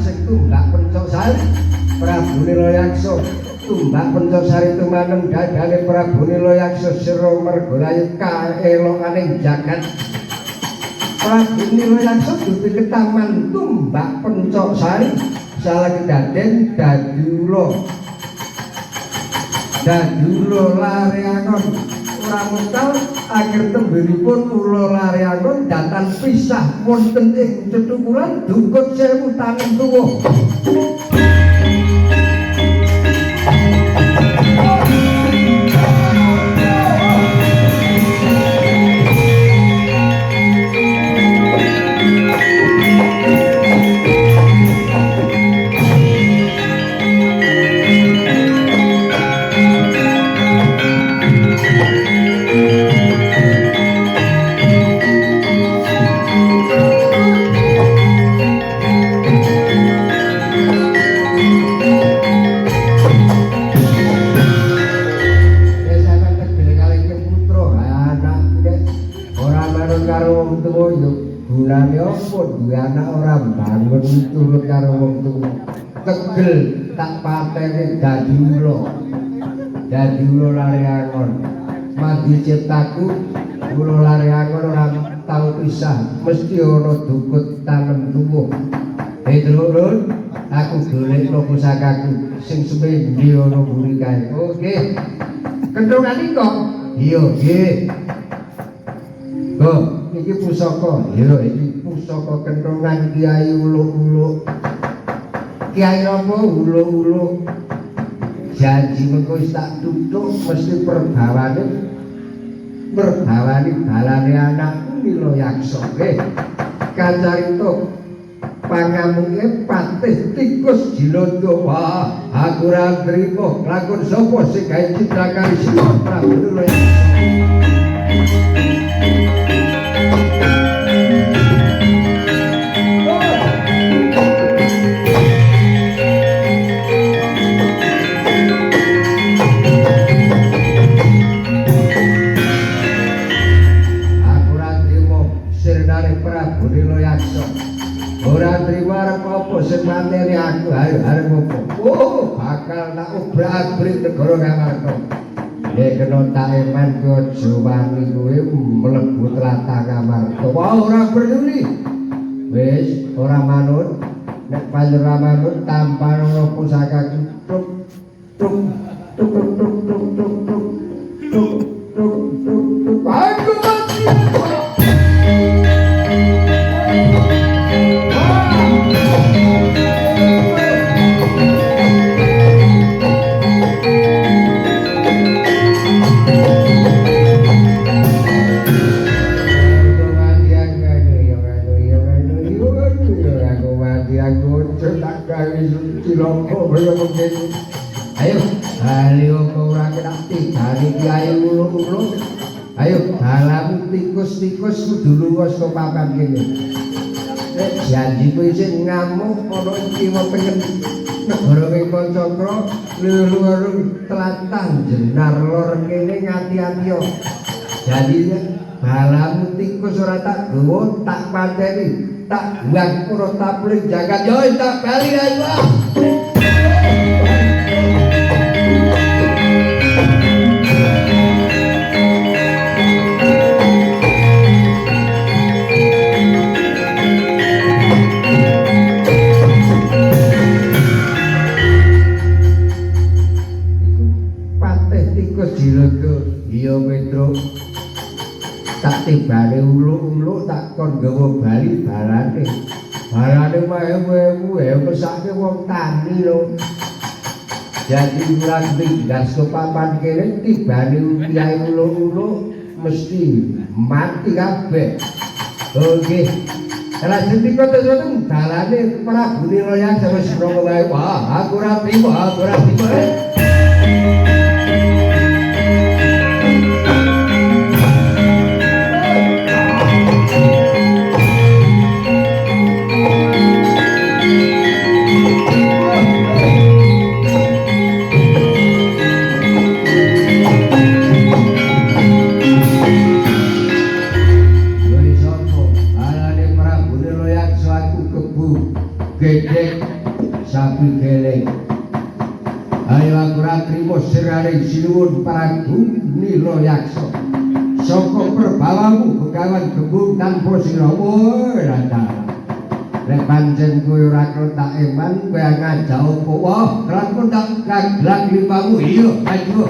sing tumbak Pencosari. Prabu Niloyaksa tumbak Pencosari tumanem dadane Prabu Niloyaksa sira mergolayu kaelokaning jagat. Prabu Niloyaksa dupi ketaman tumbak Pencosari salah kedaden dadula. Dadula lare angon ora mungkal akhir tembiripun ula lare angon datan pisah wonten ing cethukulan dukut sewu tanem tuwa. Gunane apa duwe anak ora bangun turut karo wong tuwa. Tegel tak pateni dadi ula. Dadi ula lare angon. Mandi ciptaku ula lare angon ora tau pisah, mesti ana dukut tanem tuwa. Hei dulur, aku golekno pusakaku sing semendhe ana mburi kae. Oke. Kenthongan iki? Iya, nggih. Go, iki pusaka. Iya, iki pusaka kenthongan Kiai Uluk-uluk. Kiai apa Uluk-uluk? Janji mengko wis tak tutuk mesti perbawane perbawani balane anakku Niloyaksa. Nggih. Kacarita pangamuke patih tikus Jilondo. Wah, aku ora nrimo. Lakon sapa sing gawe citra karisma Prabu Niloyaksa? Aku ora trimo sirnane Prabu Niloyaksa. Ora trimo arep apa sing mateni aku, ayo arep apa? Oh, bakal tak obrak-abrik negara Ngamarta. Nek kena tak eman kowe aja wani kowe mlebu tlatah Ngamarta. Wah, ora peduli. Wis, ora manut. Nek pancen ora manut tampanono pusakaku. Tuk tuk tuk tuk tuk tuk tuk tuk tuk tuk tuk tuk. Aku mati. Ayo, ayo ora kena tibane Kiai Uluk-uluk. Ayo balamu tikus-tikus kudu lunga saka papan kene. Nek janjiku isih ngamuk ana kiwa tengen negara Kancakra luwih tlatah jenar lor kene ngati-ati yo. Jadi balamu tikus ora tak gawa, tak pateni, tak buang ora tapling jagat yo tak bali ayo. Iya Petro, tak tibane uluk-uluk tak kon gawa bali balane. Balane ewu-ewu mesake wong tani lho. Jadi ora tinggal saka papan kene tibane kiai uluk-uluk mesti mati kabeh. Oke. Lajeng dikon terus dalane Prabu Niloyaksa wis ngono wae. Wah, aku ora trimo, aku ora trimo. Gedek Sapi geleng. Ayo aku ora trimo siraning sinuwun Prabu Nilayaksa. Saka perbawamu begawan gembung tanpa sira. Woi, rada. Nek pancen kowe ora tak eman, kowe ngajak opo? Wah, kelakon tak gaglak limpamu. Iya, ayo.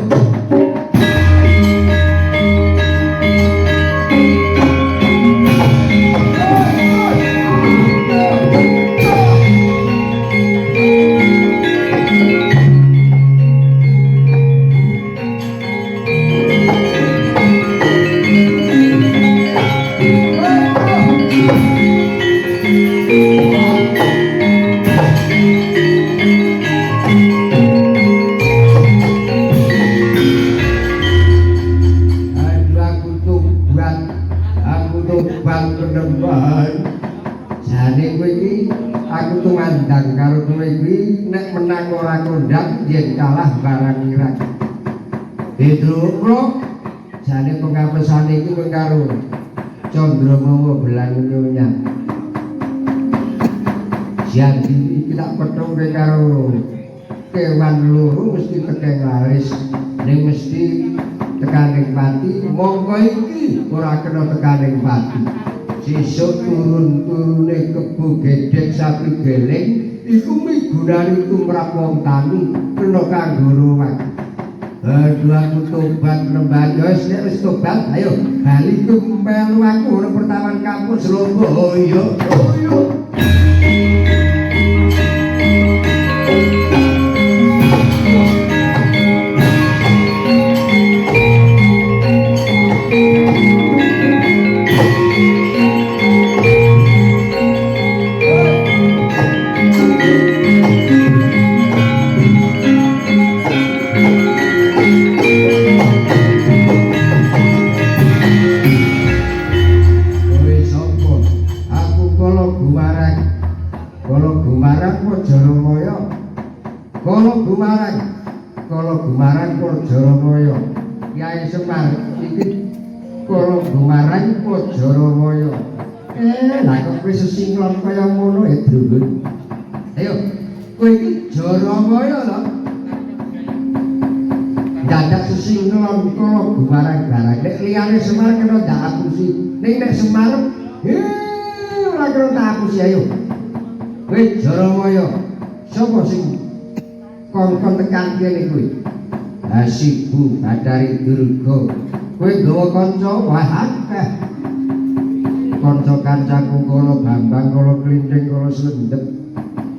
Aku tumandang karo kowe iki nek menang ora kondang yen kalah barang irang. Bidrukro jane pengapesane iki kowe karo Candramawa belang nyonya. Janji iki tak pethuke karo kewan loro mesti tekeng laris ning mesti tekaning pati mongko iki ora kena tekaning pati. Sesuk turun-turune kebo gedhek sapi geleng iku migunani tumrap wong tani kena kanggo ruwat. Aduh aku tobat nembang ya wis nek wis tobat ayo bali ku melu aku ora pertaman kampus Lombo. Oh iya, oh iya. Kala gumarang Jaramaya. Kyai Semar iki kala gumarang Jaramaya. Lah kok kowe sesinglon kaya ngono ya, Druhun. Ayo, kowe iki Jaramaya to? Dadak sesinglon kala gumarang barang. Nek liyane Semar kena ndak apusi. Ning nek Semar, ora kena tak apusi ayo. Kowe Jaramaya. Sapa sing kongkon tekan kene kuwi? Hasibu Bathari Durga. Kowe nggawa kanca wah akeh. Kanca kancaku kala Bambang, kala Klinthing, kala Slendep,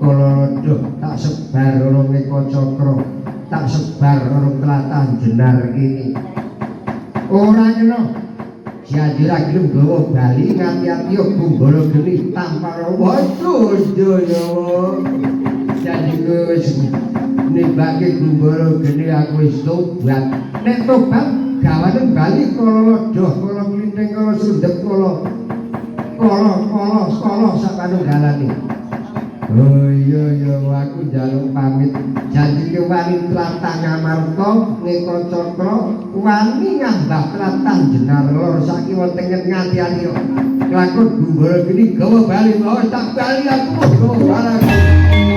kala Leduh, tak sebar ana Eka Cakra, tak sebar ana tlatah Jenar kene. Ora kena. Janji ra gelem nggawa bali ngati-ati yo gumbala geni tanpa waduh ya. Janji kowe wis nimbake gumbala geni aku wis tobat. Nek tobat gawane bali kala ledoh, kala klinthing, kala sundep, kala kala kala kala sak panunggalane. Oh iya iya aku njaluk pamit. Janji wani tlatah Ngamarta Neka Cakra wani ngambah tlatah Jenar Lor saiki wonten ngati-ati yo. Kelakon gumbala geni gawa bali. Oh tak bali aku gawa bali.